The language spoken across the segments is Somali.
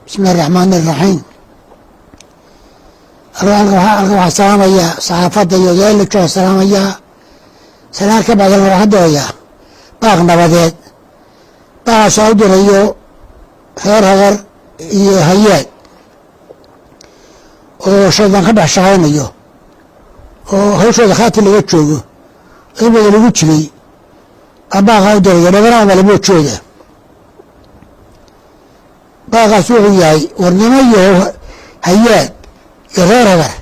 Bismi illahi raxmaan iraxiim. Halkan waxaan salaamayaa saxaafadda iyo odayaal la jooga salaamayaa. Salaan ka bacdan waxaan dirayaa baaq nabadeed. Baaqaasoo u dirayo reer Hagar iyo Hayaad oo shaydaan ka dhex shaqaynayo oo hawshooda khaati laga joogo, cilmiga lagu jiray baan baaqaa u diraya. Dhaganaa malamoojooda baaqaas wuxuu yahay: warnimo iyo Hayaad iyo reer Hagar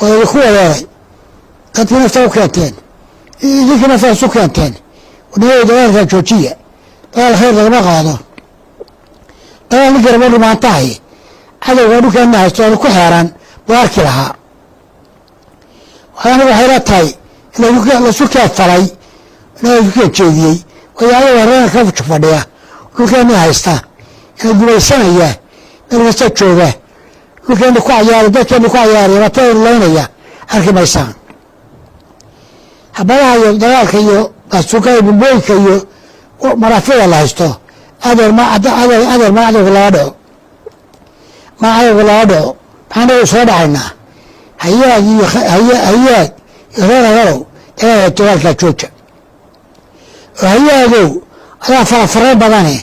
oo idinku wareeray, dadkii nafta u keenteen, idinkii nafta isu keenteen. Warnimada dagaalkaa joojiya. Dagaal khayr lagama qaado. Dagaal ninkii rabo dhimaantahay cadowga dhulkeena haysto oona ku xeeran buu arki lahaa. Aniga waxay la tahay in laisu keen falay, in laisu keen jeediyey, waayo cadowga reerka ka fadhiya dhulkeena haysta ina gumaysanaya, meel kasta jooga, dhulkeena ku cayaaray, dadkeena ku cayaaray, bataynu laynaya, arki maysaan. Habadaha iyo dagaalka iyo baasuuka iyo bumbooyinka iyo maraafida la haysto, adeer ma adeer, ma cadowga laga dhaco, ma cadowga laga dhaco. Maxaan soo dhacaynaa? Hayaad iyo Hayaad iyo reer Hagarow, dagaalkaa jooja. Oo Hayaadow, adaa farafaray badane,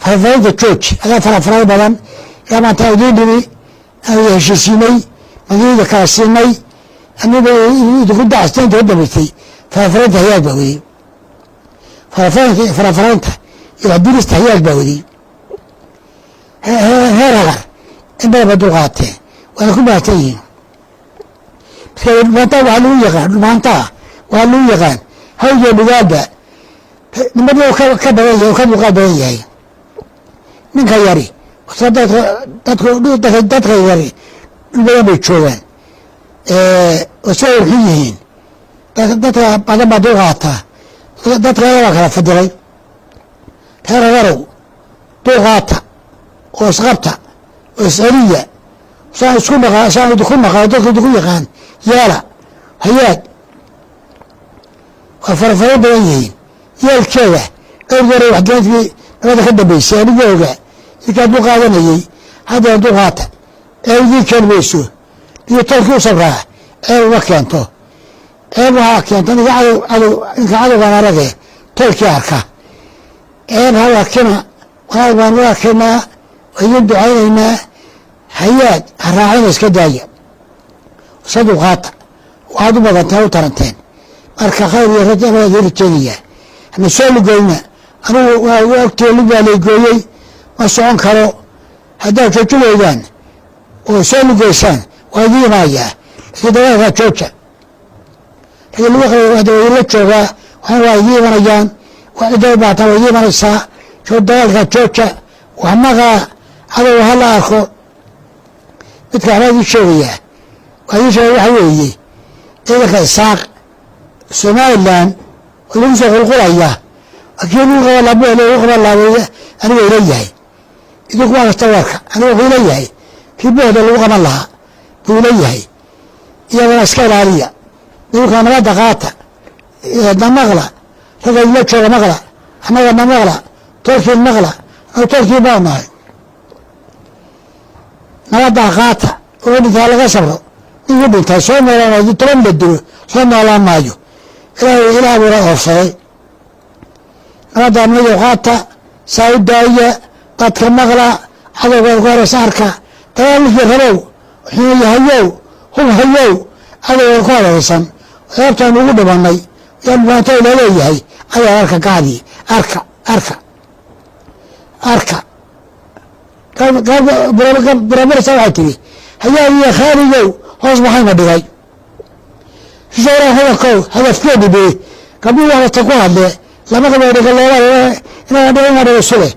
farafaraynta jooji. Adaa farafaray badan. Ilaa maanta idiin dhimi aan heshiisiinay, madiinada kala siinay, aniba idinku dacasta inta ka dambeysay. Farafaraynta Hayaad baa waday. Farafaraynta iyo waxdirista Hayaad baa waday. Reer Hagar in badan ba dulqaateen, waana ku mahadsan yihiin. Marka dhulmaantaa waxaa lagu yaqaan, dhulmaantaa waxaa lagu yaqaan hawdiyo dhugaalba nimadii ka badan yahay oo ka dulqaad badan yahay ninka yari. Dadka yari dhul badan bay joogaan oo si ay xun yihiin. Dadka badan baa dulqaataa, dadka yar baa kala fadilay. Reer Hagarow, dulqaata oo isqabta oo isceliya. Saan isku naqa, saan idinku naqaa, dadku idinku yaqaan yeela. Hayaad waa farafaro badan yihiin yeelkeeda. Dhowr goor waxdiintii nabada ka dambeysay anigu ogaa idinkaa dul qaadanayey. Haddana dulqaata, ceeb idiin keeni mayso. Iyo tolkii u sabraa ceeb uma keento. Ceeb waxaa keenta ninka cadow, cadow ninka cadowgaan arage tolkii arka. Ceeb ha arkina, wanaag baan u arkaynaa, waa idiin ducaynaynaa. Hayaad ha raacina, iska daaya, iska dulqaata. Waxaad u badanteen u taranteen. Marka khayr iyo raja baa idiin rajeynayaa. Hana soo lugoyna. Anigu waa ogtee, lug baa laygooyey, ma socon karo. Haddaad jooji weydaan oo soo lugoysaan, waa idiin imaanayaa, laakiin dagaalkaa jooja. Laakiin lagu hadda waa idinla joogaa, waxna waa idiin imanayaan, waa cidda u baahataa waa idiin imanaysaa. Dagaalkaa jooja, wax maqaa, cadowga hala arko. Midka waxbaa idiin sheegayaa, waa idiin sheegaya, waxa weeye ciidanka Isaaq Somaliland oo lagu soo qulqulaya kii lagu qaba laab lagu qaba laabay. Aniga ila yahay, idinku waa kasta warka. Aniga wuxuu ila yahay kii buuxda lagu qaban lahaa buu ila yahay. Iyagana iska ilaaliya. Idinkaa nabadda qaata, na maqla, ragga idinla jooga maqla, annaga na maqla, tolkiin maqla. Anagu tolkiin baa nahay. Nabaddaa qaata oo dhintaa laga sabro. Ninkii dhintay soo noolaan maayo, 10 la dilo soo noolaan maayo. Ilaah, Ilaah buuna oofsaday. Nabaddaa madow qaata, saa u daaya, dadka maqla, cadowga ku horeysa arka. Dagaal ninkii rabow, xumeeye hayow, hub hayow, cadowga ku hareeraysan ceebtaan ugu dhimanay yaa dhibaato laleeyahay ayaa arka ka hadli. Arka, arka, arka. Buramarsa waxay tiri: "Hayaad iyo khaaligow, hoos maxayna dhigay shishoora hadalkow hadafkeenu be gabdhuhu wax kasta ku hadle lama qabo dhiga looba inaa dhiga sule."